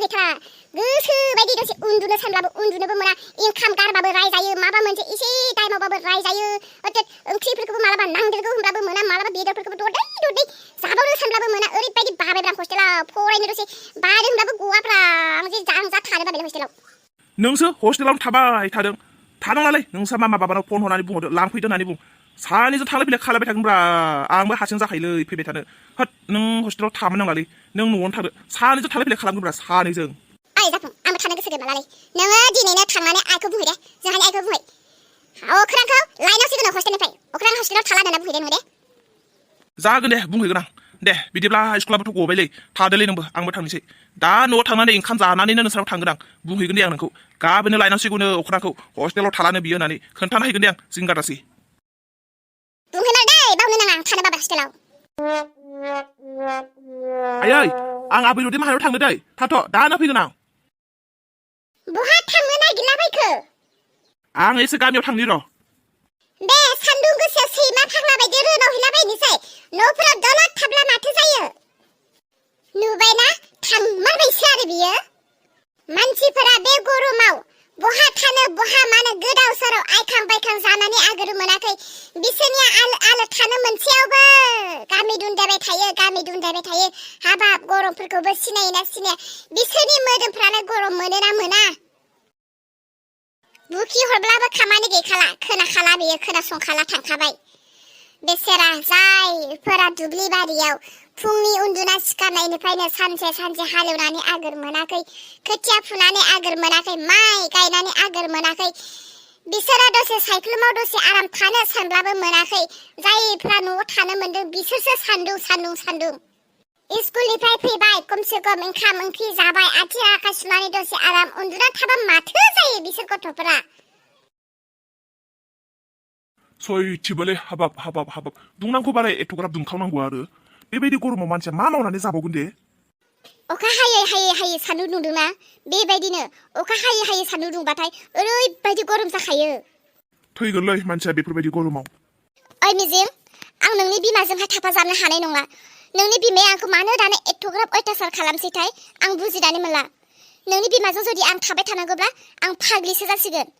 गैथारा गोसो बायदि दसे उन्दुनो सानब्लाबो उन्दुनोबो मोना ओंखाम गारबाबो रायजायो माबा मोनसे एसे टाइमावबाबो रायजायो ओंख्रिफोरखौबो मालाबा नांदेरगौ होनब्लाबो मोना मालाबा बेदरफोरखौबो दरदै दरदै जाबावनो सानब्लाबो मोना ओरैबायदि बाबायब्रा हस्टेलाव फरायनो दसे बादों होनब्लाबो गवाब्रा आं जे थानो बाबाय हस्टेलाव नोंसो हस्टेलाव थाबाय थादों थानांलाय नोंसा मामा बाबानाव फन हरनानै बुंहरदो लांफैदो होननानै बुं सानैजों थांलाय फैलाय खालामबाय थागोनब्रा आंबो हारसिं जाखायोलै फैबाय थानो होद नों हस्टेलाव थानो नांलालै नों न'आवनो थादो सानैजों थांलाय फैलाय खालामगोनब्रा सानैजों ओइ जाफुं आंबो थानो गोसो गैलालै नोङो दिनैनो थांनानै आइखौ बुंहै दे जोंहानि आइखौ बुंहै अख्रांखौ लायनांसिगोन हस्टेलनिफ्राय अख्रां हस्टेलाव थाला होनना बुंहैदे नोङो दे जागोन दे बुंहैगोन आं दे बिदिब्ला स्कुलाबोथ' गबायलै थादोलै नोंबो आंबो थांनोसै दा न'आव थांनानै ओंखाम जानानैनो नोंसोराव थांगोन आं बुंहैगोन दे आं नोंखौ गाबोननो लायनांसिगौनो अख्रांखौ हस्टेलाव थालानो बियो होननानै खोन्थाना हैगोन दे आं जिंगादासै बुंहैमार दे बावनो नाङा आं थानो बाबा हस्टेलाव आयै आं आबै रदे माहायाव थांनो दै थाथ' दानो फैगोन आं बहा थांनो नागिरला बायखो आं एसे गामियाव थांनि र' दे सान्दुं गोसायाव सैमा फाग्ला बायदि रोनाव हैलाबायनोसै न'फोराव दलद थाब्ला माथो जायो नुबायना थांमारबायसो आरो बियो मानसिफोरा बे गरमाव बहा थानो बहा मानो गोदाव सोराव आइखां बायखां जानानै आगोर मोनाखै बिसोरनिया आलो थानो मोनसेयावबो गामि दुनदायबाय थायो हाबाब गरमफोरखौबो सिनायोना सिनाया बिसोरनि मोदोमफ्रालाय गरम मोनोना मोना बुखि हरब्लाबो खामानि गैखाला खोनाखाला बेयो खोनासंखाला थांखाबाय बेसेरा जायफोरा दुब्लि बारियाव फुंनि उन्दुना सिखारनायनिफ्रायनो सानसे हालेवनानै आगोर मोनाखै खोथिया फुनानै आगोर मोनाखै माइ गायनानै आगोर मोनाखै बिसोरा दसे साइख्लुमाव दसे आराम थानो सानब्लाबो मोनाखै जायफ्रा न'आव थानो मोनदों बिसोरसो सान्दुं स्कुलनिफ्राय फैबाय खमसे खम ओंखाम ओंख्रि जाबाय आथिं आखाइ सुनानै दसे आराम उन्दुना थाबा माथो जायो बिसोर गथ'फोरा सयथिबोलै हाबाब दुंनांगौ बाराय एथ'ग्राब दुंखावनांगौ आरो बेबायदि गरमाव मानसिया मा मावनानै जाबावगोन दे अखा हायै सान्दुं दुंदोंना बेबायदिनो अखा हायै सान्दुं दुंबाथाय ओरैबायदि गरम जाखायो थैगोनलै मानसिया बेफोरबायदि गरमाव ओइ मिजिं आं नोंनि बिमाजोंहाय थाफाजानो हानाय नङा नोंनि बिमाया आंखौ मानो दानो एथ'ग्राब अयथासार खालामसैथाय आं बुजिनानै मोनला नोंनि बिमाजों जुदि आं थाबाय थानांगौब्ला आं फाग्लिसो जासिगोन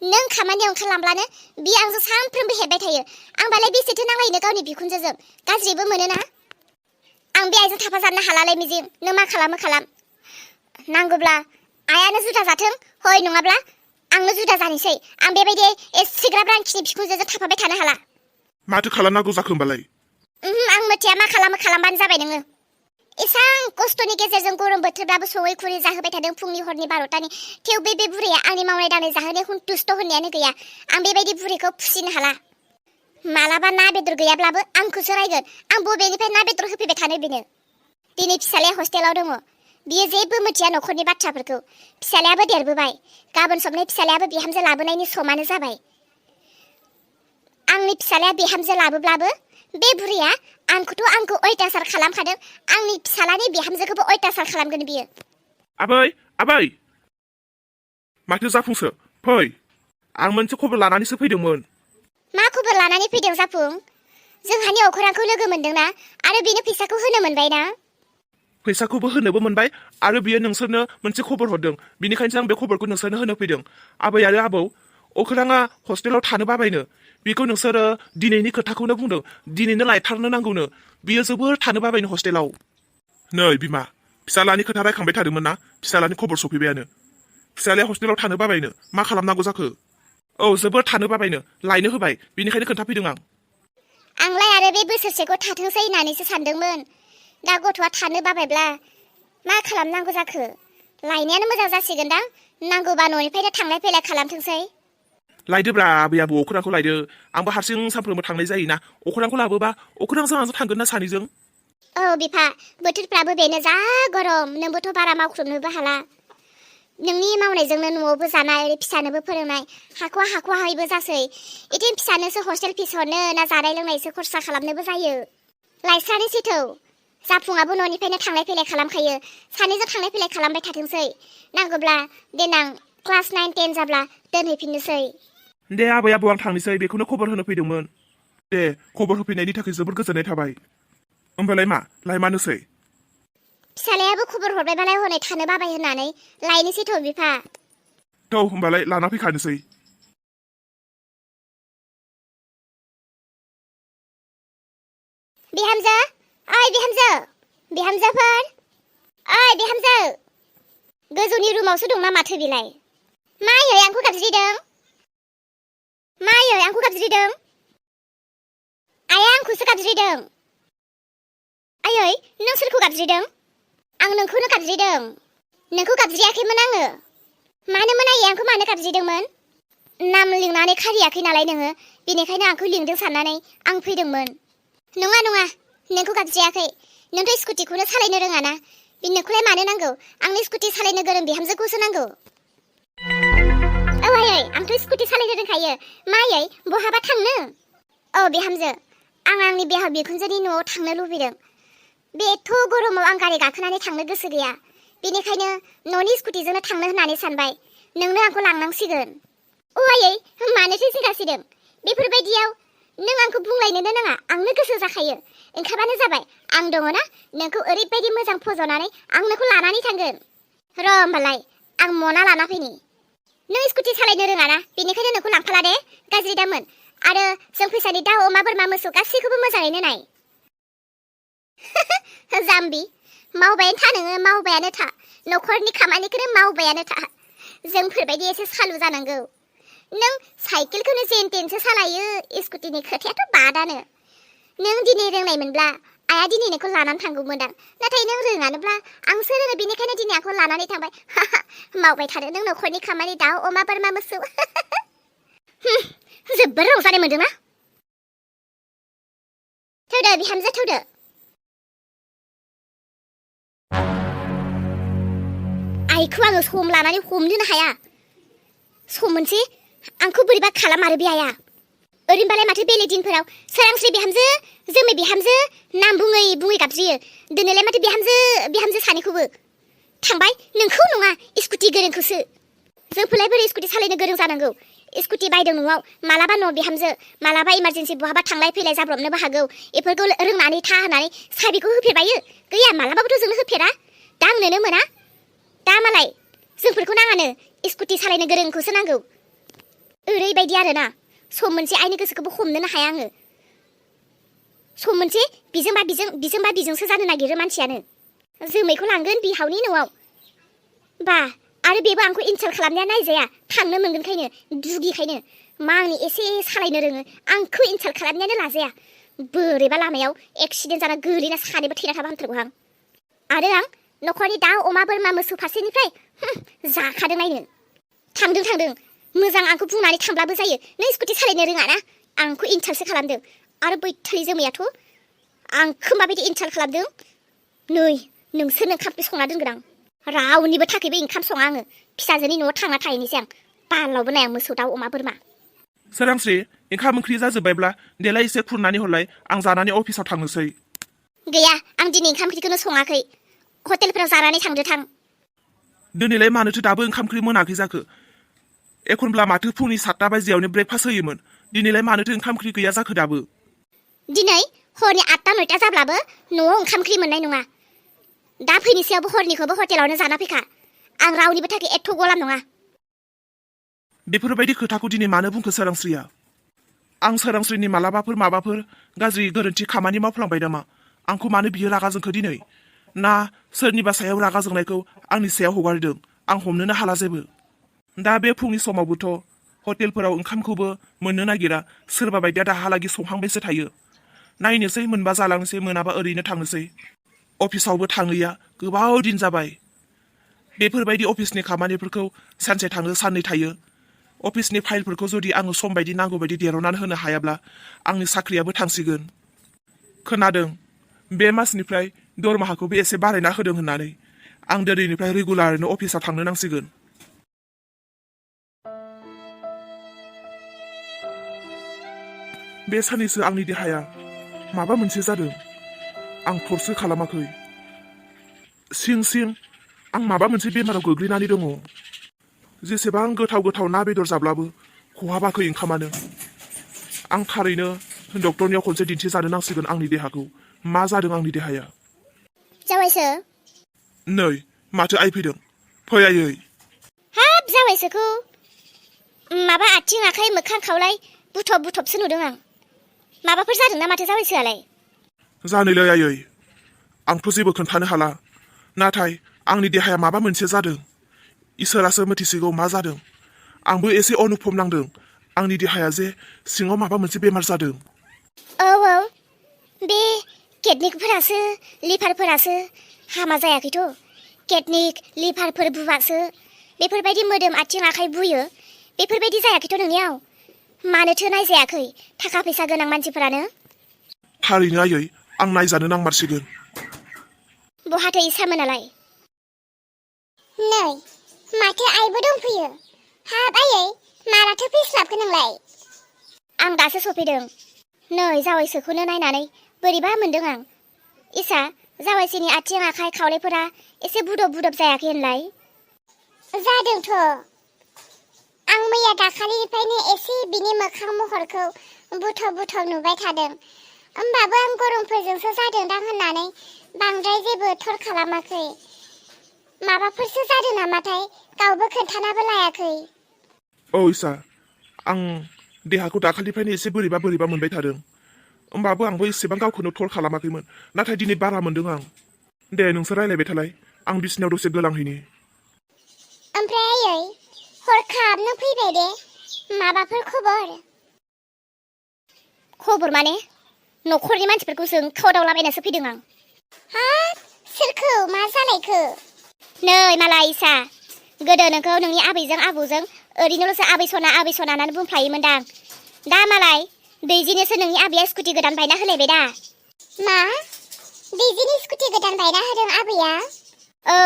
नों खामानियाव ओंखारलांब्लानो बियो आंजों सानफ्रोमबो हेबबाय थायो आंबालाय बेसेथो नांलायनो गावनि बिखुनजोजों गाज्रिबो मोनोना आं बे आइजों थाफाजानो हालालै मिजिं नों मा खालामो खालाम नांगौब्ला आइयानो जुदा जाथों हय नङाब्ला आंनो जुदा जानोसै आं बेबायदि एसेग्राब रांखिनि बिखुनजोजों थाफाबाय थानो हाला माथो खालामनांगौ जाखो होमबालाय आं मिथिया मा खालामो खालामबानो जाबाय नोङो एसां खस्थ'नि गेजेरजों गरम बोथोरब्लाबो सङै खुरै जाहोबाय थादों फुंनि हरनि 12टानि थेवबो बे बुरैया आंनि मावनाय दांनाय जाहोनाय हुन्थुस्थ' होननायानो गैया आं बेबायदि बुरैखौ फुसिनो हाला मालाबा ना बेदर गैयाब्लाबो आंखौसो रायगोन आं बबेनिफ्राय ना बेदर होफैबाय थानो बेनो दिनै फिसालाया हस्टेलाव दङ बियो जेबो मिथिया न'खरनि बाथ्राफोरखौ फिसालायाबो देरबोबाय गाबोन समनि फिसालायाबो बिहामजो लाबोनायनि समानो जाबाय आंनि फिसालाया बिहामजो लाबोब्लाबो बे बुरैया आंखौ अयथासार खालामखादों आंनि फिसालानि बिहामजोखौबो अयथासार खालामगोन बियो आबै माथो जाफुंसो फै आं मोनसे खबर लानानैसो फैदोंमोन मा खबर लानानै फैदों जाफुं जोंहानि अखरांखौ लोगो मोनदोंना आरो बेनो फैसाखौ होनो मोनबायना फैसाखौबो होनोबो मोनबाय आरो बियो नोंसोरनो मोनसे खबर हरदों बिनिखायनो आं बे खबरखौ नोंसोरनो होनो फैदों आबै आरो आबौ अखराङा हस्टेलाव थानो बाबायनो बेखौ नोंसोरो दिनैनि खोथाखौनो बुंदों दिनैनो लायथारनो नांगौनो बियो जोबोर थानो बाबायनो हस्टेलाव नै बिमा फिसालानि खोथा रायखांबाय थादोंमोन ना फिसालानि खबर सफैबायानो फिसालाया हस्टेलाव थानो बाबायनो मा खालामनांगौ जाखो औ जोबोर थानो बाबायनो लायनो होबाय बिनिखायनो खोन्थाफैदों आंलाय आरो बे बोसोरसेखौ थाथोंसै होननानैसो सानदोंमोन दा गथ'आ थानो बाबायब्ला मा खालामनांगौ जाखो लायनायानो मोजां जासिगोनदां नांगौबा न'निफ्रायनो थांलाय फैलाय खालामथोंसै लायदोब्रा आबै आबौ अखरांखौ लायदो आंबो हारसिं सानफ्रोमबो थांनाय जायोना अखरांखौ लाबोबा अखरांजों आंजों थांगोन ना सानैजों औ बिफा बोथोरफ्राबो बेनो जा गरम नोंबोथ' बारा मावख्रुबनोबो हाला नोंनि मावनायजोंनो न'आवबो जानाय ओरै फिसानोबो फोरोंनाय हाख'हायैबो जासै इथिं फिसानोसो हस्टेल फिस हरनो ना जानाय लोंनायसो खरसा खालामनोबो जायो लायस्रानोसैथौ जाफुङाबो न'निफ्रायनो थांलाय फैलाय खालामखायो सानैजों थांलाय फैलाय खालामबाय थाथोंसै नांगौब्ला देनां क्लास 9, 10 जाब्ला दोनहैफिननोसै दे आबै आबौ आं थांनोसै बेखौनो खबर होनो फैदोंमोन दे खबर होफैनायनि थाखाय जोबोर गोजोननाय थाबाय होमबालाय मा लायमानोसै फिसालायाबो खबर हरबायबालाय हनै थानो बाबाय होननानै लायनोसैथ' बिफा। थौ होमबालाय लाना फैखानोसै। बिहामजो, ओइ बिहामजो, बिहामजोफोर, ओइ बिहामजो। गोजौनि रुमावसो दंना माथो बिलाय? मायै आंखौ गाबज्रिदों? मायै आंखौ गाबज्रिदों? आइया आंखौसो गाबज्रिदों। आयै नों सोरखौ गाबज्रिदों? आं नोंखौनो गाबज्रिदों। नोंखौ गाबज्रियाखैमोन आङो। मानोमोन आयै आंखौ मानो गाबज्रिदोंमोन? नाम लिंनानै खारियाखै नालाय नोङो, बेनिखायनो आंखौ लिंदों साननानै आं फैदोंमोन। नङा नङा, नोंखौ गाबज्रियाखै। नोंथ' स्कुटिखौनो सालायनो रोङाना। बे नोंखौलाय मानो नांगौ? आंनो स्कुटि सालायनो गोरों बिहामजोखौसो नांगौ। औ आयै, आंथ' स्कुटि सालायनो रोंखायो। मा आयै, बहाबा थांनो? औ बिहामजो, आं आंनि बिहाव बिखुनजोनि न'आव थांनो लुबैदों। बे एथ' गरमाव आं गारि गाखोनानै थांनो गोसो गैया। बेनिखायनो न'नि स्कुटिजोंनो थांनो होननानै सानबाय। नोंनो आंखौ लांनांसिगोन। अ आयै, मानोथो जिंगासिदों? बेफोरबायदियाव नों आंखौ बुंलायनोनो नाङा, आंनो गोसो जाखायो। ओंखारबानो जाबाय, आं दङना, नोंखौ ओरैबायदि मोजां फज'नानै आं नोंखौ लानानै थांगोन। र' होमबालाय, आं मना लाना फैनि। नों स्कुटि सालायनो रोङाना, बेनिखायनो नोंखौ लांफाला दे, गाज्रि दामोन। आरो जों फैसानि दाउ, अमा, बोरमा, मोसौ गासैखौबो मोजाङैनो नाय। जाम्बि, मावबायानो था नोङो, मावबायानो था। न'खरनि खामानिखौनो मावबायानो था। जोंफोरबायदि एसे सालु जानांगौ। नों साइकेलखौनो जेन तेनसो सालायो, स्कुटिनि खोथायाथ' बादानो। नों दिनै रोंनायमोनब्ला आइया दिनै नोंखौ लानानै थांगौमोनदां। नाथाय नों रोङानोब्ला आंसो रोङो, बेनिखायनो दिनै आंखौ लानानै थांबाय। मावबाय थादो नों न'खरनि खामानि, दाउ, अमा, बोरमा, मोसौ। जोबोर रंजानाय मोनदोंना? थौदो बिहामजो, थौदो। आइखौ आङो सम लानानै हमनोनो हाया। सम मोनसे आंखौ बोरैबा खालामारो बे आइया। ओरैनोबालाय माथो बेलेग दिनफोराव सोरांस्रि बिहामजो, जोमै बिहामजो नाम बुङै बुङै गाबज्रियो। दिनैलाय माथो बिहामजो बिहामजो सानैखौबो। थांबाय नोंखौ नङा, स्कुटि गोरोंखौसो। जोंफोरलाय बोरै स्कुटि सालायनो गोरों जानांगौ? स्कुटि बायदों न'आव, मालाबा न' बिहामजो, मालाबा इमारजेन्सि बहाबा थांलाय फैलाय जाब्रबनोबो हागौ। बेफोरखौ रोंनानै था होननानै साबिखौ होफेरबायो? गैया, मालाबाबोथ' जोंनो होफेरा। दांनोनो मोना। दा मालाय जोंफोरखौ नाङानो, स्कुटि सालायनो गोरोंखौसो नांगौ। ओरैबायदि आरोना, सम मोनसे आइनि गोसोखौबो हमनोनो हाया आङो। सम मोनसे बिजोंबा बिजों, बिजोंबा बिजोंसो जानो नागिरो मानसियानो। जोमैखौ लांगोन बिहावनि न'आव। बा आरो बेबो आंखौ इनसाल्ट खालामनाया नायजाया, थांनो मोनगोनखायनो, दुगिखायनो। मा आंनि एसे सालायनो रोङो, आंखौ इनसाल्ट खालामनायानो लाजाया। बोरैबा लामायाव एक्सिडेन्ट जाना गोलैना सानैबो थैना थाबा हामथारगौहां। आरो आं न'खरनि दाउ, अमा, बोरमा, मोसौ फारसेनिफ्राय जाखादों नायनो। थांदों थांदों, मोजां आंखौ बुंनानै थांब्लाबो जायो। नों स्कुटि सालायनो रोङाना, आंखौ इनसाल्टसो खालामदों। आरो बैथालि जोमैयाथ' आंखौ माबायदि इनसाल्ट खालामदों। नै नोंसोरनो ओंखाम ओंख्रि संना दोनगोन आं। रावनिबो थाखायबो ओंखाम सङा आङो। फिसाजोनि न'आव थांना थाहैनोसै आं। बालावबो नाया मोसौ, दाउ, अमा, बोरमा। सोरांस्रि, ओंखाम ओंख्रि जाजोब्बायब्ला देलाय एसे खुरनानै हरलाय, आं जानानै अफिसाव थांनोसै। गैया, आं दिनै ओंखाम ओंख्रिखौनो सङाखै। हटेलफोराव जानानै थांदो थां। दिनैलाय मानोथो दाबो ओंखाम ओंख्रि मोनाखै जाखो? एखनब्ला माथो फुंनि 7टा बाजियावनो ब्रेकफास्ट होयोमोन। दिनैलाय मानोथो ओंखाम ओंख्रि गैया जाखो दाबो? दिनै हरनि 8टा 9टा जाब्लाबो न'आव ओंखाम ओंख्रि मोननाय नङा। दा फैनोसैयावबो हरनिखौबो हटेलावनो जाना फैखा। आं रावनिबो थाखाय एथ' गलाम नङा। बेफोरबायदि खोथाखौ दिनै मानो बुंखो सोरांस्रिया? आं सोरांस्रिनि माबाफोर गाज्रि गोरोन्थि खामानि मावफ्लांबाय नामा? आंखौ मानो बियो रागा जोंखो दिनै? ना सोरनिबा सायाव रागा जोंनायखौ आंनि सायाव हगारदों? आं हमनोनो हाला जेबो। दा बे फुंनि समावबोथ' हटेलफोराव ओंखामखौबो मोननो नागिरा। सोरबा बायदिया दाहालागि संहांबायसो थायो। नायनोसै, मोनबा जालांसै, मोनाबा ओरैनो थांनोसै। अफिसावबो थाङैया गोबाव दिन जाबाय। बेफोरबायदि अफिसनि खामानिफोरखौ सानसे थाङो, साननै थायो। अफिसनि फाइलफोरखौ जुदि आङो सम बायदि नांगौ बायदि दिहुननानै होनो हायाब्ला आंनि साख्रियाबो थांसिगोन। खोनादों बे मासनिफ्राय दरमाहाखौबो एसे बारायना होदों होननानै। आं दिनैनिफ्राय रेगुलारनो अफिसाव थांनो नांसिगोन। बे साननैसो आंनि देहाया माबा मोनसे जादों। आं फर्सो खालामाखै। सिं सिं आं माबा मोनसे बेमाराव गोग्लैनानै दङ। जेसेबां गोथाव गोथाव ना बेदर जाब्लाबो खहाबाखै ओंखामानो। आं थारैनो डक्टरनियाव खनसे दिन्थिजानो नांसिगोन आंनि देहाखौ। मा जादों आंनि देहाया? जावायसो, नै माथो आइ फैदों फै आयै हाब जाबायसोखौ माबा आथिं आखाइ मोखां खावलाय बुथब बुथबसो नुदों आं माबाफोर जादों ना माथो जाबायसोआलाय जानोलै आयै आंथ' जेबो खोन्थानो हाला नाथाय आंनि देहाया माबा मोनसे जादों इसोरासो मिथिसिगौ मा जादों आंबो एसे अनुभब नांदों आंनि देहाया जे सिङाव माबा मोनसे बेमार जादों औ बे किडनिकफोरासो लिभारफोरासो हामा जायाखैथ' किडनिक लिभारफोर बुवासो बेफोरबायदि मोदोम आथिं आखाइ बुयो बेफोरबायदि जायाखैथ' नोंनियाव मानोथो नायजायाखै थाखा फैसा गोनां मानसिफोरानो थारैनो आयै आं नायजानो नांमारसिगोन बहाथो इसामोनालाय नै माथो आइबो दंफैयो हाब आयै मालाथो फैस्लाबखो नोंलाय आं दासो सफैदों नै जावैसोखौनो नायनानै बोरैबा मोनदों आं इसा जावैसोनि आथिं आखाइ खावलायफोरा एसे बुदब बुदब जायाखै होनलाय जादोंथ' आं मैया दाखालिनिफ्रायनो एसे बिनि मोखां महरखौ बुथब बुथब नुबाय थादों होमबाबो आं गरमफोरजोंसो जादोंदां होननानै बांद्राय जेबो थर खालामाखै माबाफोरसो जादों नामाथाय गावबो खोन्थानाबो लायाखै औ इसा आं देहाखौ दाखालिनिफ्रायनो एसे बोरैबा बोरैबा मोनबाय थादों होमबाबो आंबो एसेबां गावखौनो थर खालामाखैमोन नाथाय दिनै बारा मोनदों आं दे नोंसोर रायलायबाय थालाय आं बिसिनायाव दसे गोलांहैनि ओमफ्राय आयै हरखाबनो फैबाय दे माबाफोर खबर माने न'खरनि मानसिफोरखौ जों खदावलाबायनासो फैदों आं हाब सोरखौ मा जालायखो नै मालाय इसा गोदो नोंखौ नोंनि आबैजों आबौजों ओरैनोल'सो आबै सना होननानै बुंफ्लायोमोनदां दा मालाय दैजिनोसो नोंनि आबैया स्कुटि गोदान बायना होलायबाय दा मा दैजिनि स्कुटि गोदान बायना होदों आबैया औ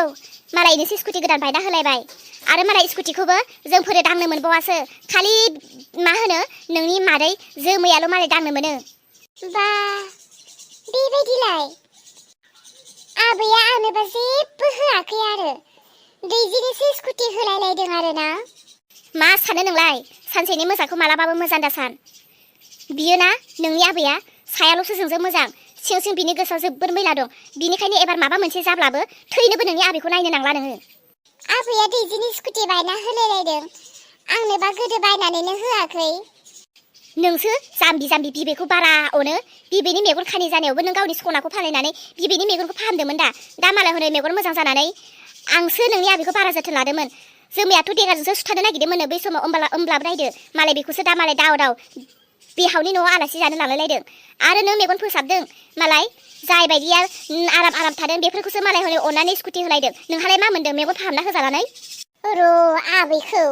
मालायनोसो स्कुटि गोदान बायना होलायबाय आरो मालाय स्कुटिखौबो जोंफोरो दांनो मोनबावासो खालि मा होनो नोंनि मादै जोमैयाल' मालाय दांनो मोनो बा बेबायदिलाय आबैया आंनोबा जेबो होआखै आरो दैजिनोसो स्कुटि होलायलायदों आरोना मा सानो नोंलाय सानसेनि मोजांखौ मालाबाबो मोजां दा सान बियो ना नोंनि आबैया सायाल'सो जोंजों मोजां सिं सिं बिनि गोसोआव जोबोर मैला दं बिनिखायनो एबार माबा मोनसे जाब्लाबो थैनोबो नोंनि आबैखौ नायनो नांला नोङो आबैया दैजिनि स्कुटि बायना होलायलायदों आंनोबा गोदो बायनानैनो होआखै नोंसो जाम्बि जाम्बि बिबैखौ बारा अनो बिबैनि मेगन खानि जानायावबो नों गावनि सनाखौ फानलायनानै बिबैनि मेगनखौ फाहामदोंमोन दा मालाय हनै मेगन मोजां जानानै आंसो नोंनि आबैखौ बारा जोथोन लादोंमोन जोमैयाथ' देगाजोंसो सुथारनो नागिरदोंमोन बै समाव होमब्लाबो नायदो मालाय बेखौसो दा मालाय दाव बिहावनि न'आव आलासि जानो लांलायलायदों आरो नों मेगन फोसाबदों मालाय जाय बायदिया आराम थादों बेफोरखौसो मालाय हनै अननानै स्कुटि होलायदों नोंहालाय मा मोनदों मेगन फाहामना होजानानै र' आबैखौ